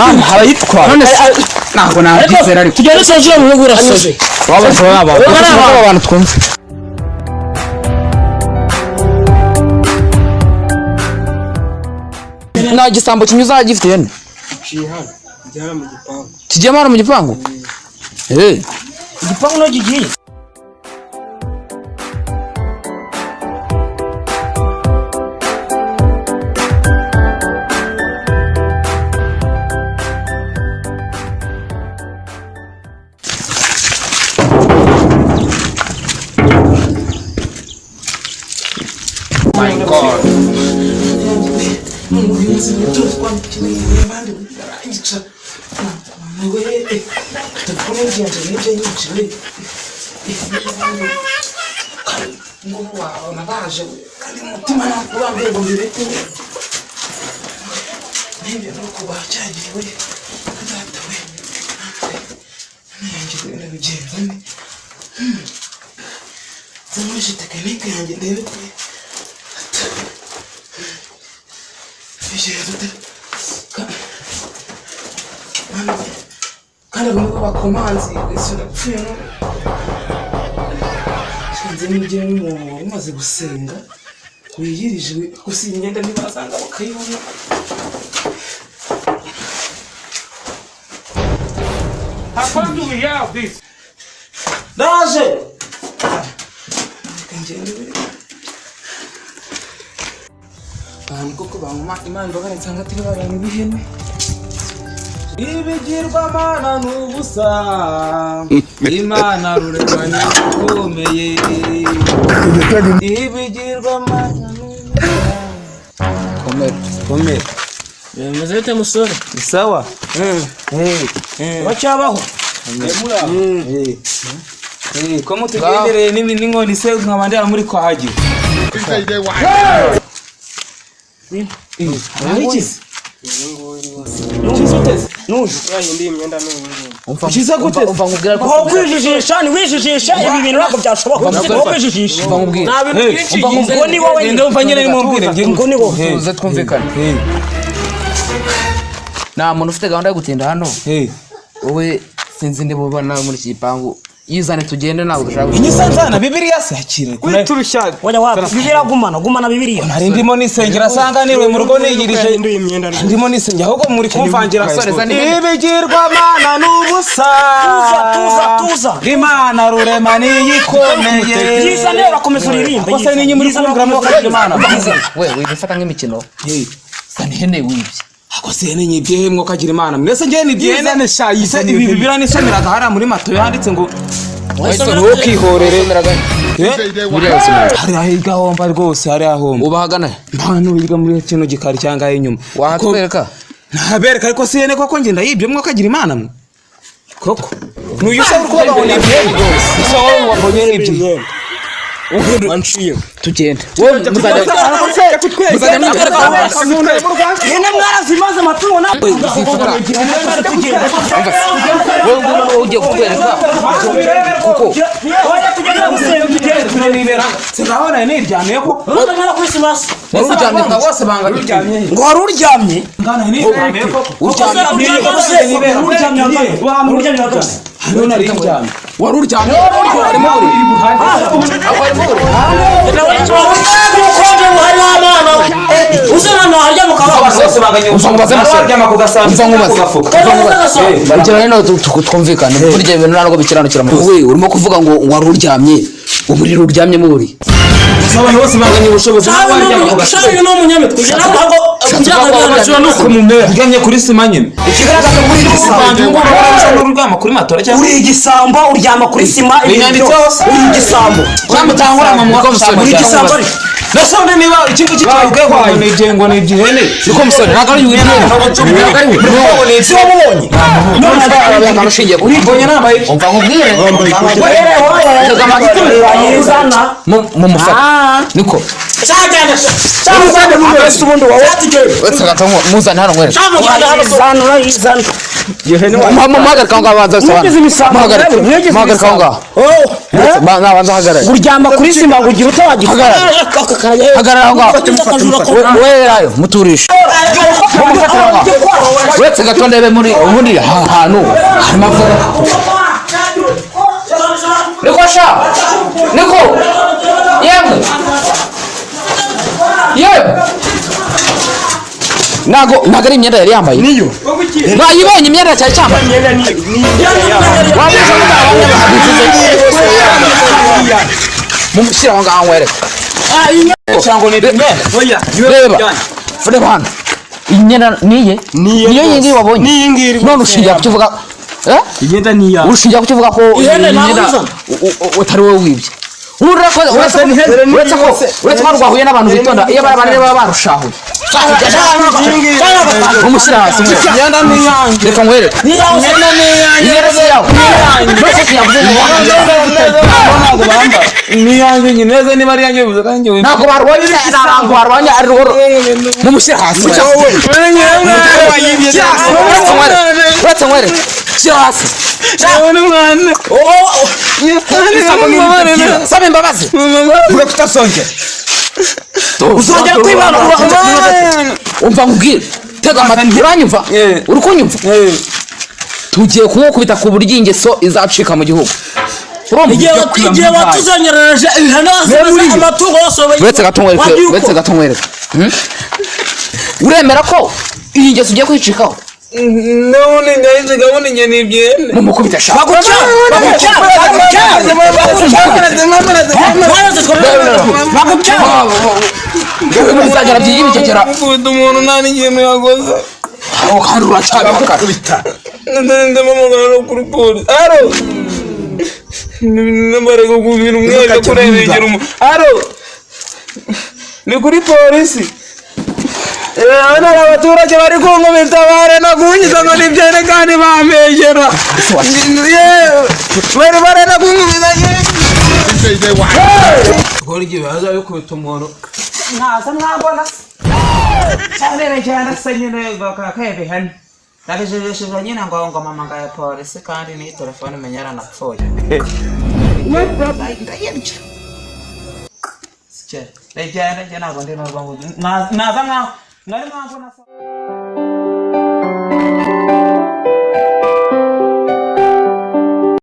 Mama arayitwara. None se ntabwo nabyizera ariko. Tugende tuzinjire mu rugo urasoje. Waba abantu twumve. Nta gisambo kinyuze gifite ihene. Kijyamo hano mu gipangu? Eh. Igipangu no kigiye. Kandi abo nibo bakomanzi ese ndapfuye no nze n'igihe n'umuntu wari umaze gusenga wiyirije gusa iyi myenda ntibasanga bakayibona. Ndaje reka ngende abantu koko banywa Imana imbabare nsanga atari ba bantu b'ihene. Ibigirwamana ni ubusa, Imana rurema ni ikomeye. Ibigirwamana ni ubusa. Komera. Komera. Bimeze bite musore? Ni sawa. Bacyabaho. Ko mutugendereye n'inkoni se nkaba ndera muri kwahagira. Niki? Umva nkubwira ko Aho kwijijisha ni wijijisha ibi bintu ntabwo byashoboka. Aho kwijijisha. Umva nkubwira. Nta bintu byinshi. Ngo ni wowe. Ndumva nyine nimumbwire. Ngo ni wowe. Tuze twumvikane. Nta muntu ufite gahunda yo gutinda hano. Wowe sinzi niba ubana muri iki gipangu. Yizane tugende ntabwo dushaka. Inyisanzana Bibiliya se hakire. Kwiturusha. Wajya wapi? Bibiliya gumana, gumana Bibiliya. Nari ndimo nisengera asanga niriwe mu rugo niyirije. Ndimo nisengera ahubwo muri kumvangira. Ibigirwamana ni ubusa. Tuza, tuza, tuza. Imana rurema ni ikomeye. Yizane urakomeza uririmbe. Ko se ninyi muri kumvira mu Imana. We wibifata nk'imikino. Zana ihene wibye. Ako se ihene nyibye he mwokagira Imana. Mwese ngiye nibye ihene. Ibi Bibiliya nisomeraga hariya muri Matayo handitse ngo ntukihorere. Hari ahiga homba rwose, hari ahomba. Ubahagana Mpano wiga muri kino gikari cyangwa inyuma. Wahatwereka? Nabereka ariko si ihene koko ngenda yibye mwokagira Imana mwe. Koko. Nuyu se uri kuvuga ngo nibye rwose. Se wowe wabonye nibye. Wanciye. Tugende. Wowe muzajya Ihene mwarazimaze amatungo ntabwo. Wowe ngwino ugiye kutwereka. Kuko Wajya tugenda gusenga tugende. Turanibera. Sinabona niryamiye ko. Urajya kuri simasi. wari uryamye Bose banga uryamye. Ngo wari uryamye? Ngana niryamiye koko. Uryamye uryamye hagati. Hano nari ndyamye. Wari uryamye. Harimo uri. Aho harimo uri. Ubukonje buhari w'abana. Uze hano haryama ukababara. Bose banganye. Umva nkubaze musore. Aryama ku gasambi. Umva nkubaze. Ku gafuka. Ibyo rero twumvikane. Burya ibintu ntabwo bikiranukira mu. Wowe urimo kuvuga ngo wari uryamye. Uburiri uryamyemo buri. Abantu bose banganye ubushobozi bwo kuryama ku gasambi. Shabi ni umunyamitwe. Ntabwo Uryamye kuri sima nyine. ikigaragaza ko uri igisambo. Uryama kuri matora cyangwa Uri igisambo uryama kuri sima. Binyanditseho se. Uri igisambo. cyangwa utangura mu mwaka Uri igisambo ariko. Nase undi niba iki ngiki twabwiye ngo ni ibye ngo ni iby'ihene. Niko musore ntabwo ari ihene. Ntabwo ari ihene. Si wamubonye. None ushingiye ku Mbonye nambaye iki? Umva nkubwire. Tega amatwi. Urayizana. Mumufate. Niko. Cyagenda. Cyagenda. Ubundi wowe. Uretse gato muzane hano nkwereke. Urayizana urayizana. Muhagarike aho ngaho abanza Mwegeze asobanure. imisambo. Muhagarike. Mwegeze Muhagarike aho ngaho. Oh. Nabanza ahagarare. Uryama kuri sima ngo ugire utawagira. Hagarara. Hagarara aho ngaho. Werayo muturisha. Mumufatira aho ngaho. Uretse gato ndebe muri ubundi hantu harimo avuga. Niko sha. Niko. Yemwe. Yemwe. Ntago ari imyenda yari yambaye. Niyo. Mwayibonye imyenda cyari cyambaye. Mumushyira aho ngaho nkwereke. Reba. Reba hano. Imyenda niye? Niye. Niyo iyi ngiyi wabonye? Niyi ngiyi rwose. None ushingira kuki uvuga? Imyenda ni iyawe. Ushingira kuki uvuga ko imyenda utari wowe wibye? Uretse ko rwahuye n'abantu bitonda, iyo bari abantu baba barushahuye. Umushyira hasi. Imyenda ni iyanjye. Reka nkwereke. Imyenda ni iyanjye. Imyenda si iyawe. Uretse ko yavuze ngo Ntabwo bambara. Ni iyanjye nyine neza niba ari iyanjye bivuze kandi njye. Ntabwo barwanya, ntabwo barwanya ari rwo. Mumushyire hasi. Uretse nkwereke. Shyira hasi. Saba imbabazi. Vuga ko utasongera. Uzongera kwibana. Umva nkubwire. Tega amatwi. Uranyumva? Uri kunyumva? Tugiye kumukubita ku buryo ingeso izacika mu gihugu. Igihe watuzongerereje ihene amatungo yose. Uretse gato nkwereke. Uretse gato nkwereke. Uremera ko iyi ngeso ugiye kwicikaho? None ndahise gahunda njye ni ibyene. Mumukubita sha. Bizagera byiyibikekera. Gukubita umuntu nta n'ikintu yakoze. Aho kandi uracyabikora. Ndamamagara no kuri polisi. Aro! Nambara kukubira umwere kurengera umuntu. Aro! Ni kuri polisi. Hano hari abaturage bari kunkubita baranakunyiza ngo ni ibyene kandi bampegera. Bari baranakunkubita. Gukora igihe baza bikubita umuntu. Ntaza mwabona se. Cyane cyane se nyine bakakebe hano. Nabijejeshije nyine ngo ngo mama ya polisi kandi ni telefone menya yaranapfuye. Ndayirya. Sikere. Ndajyana njye ntabwo ndi n'urwango. Naza mwa nari mwabona se.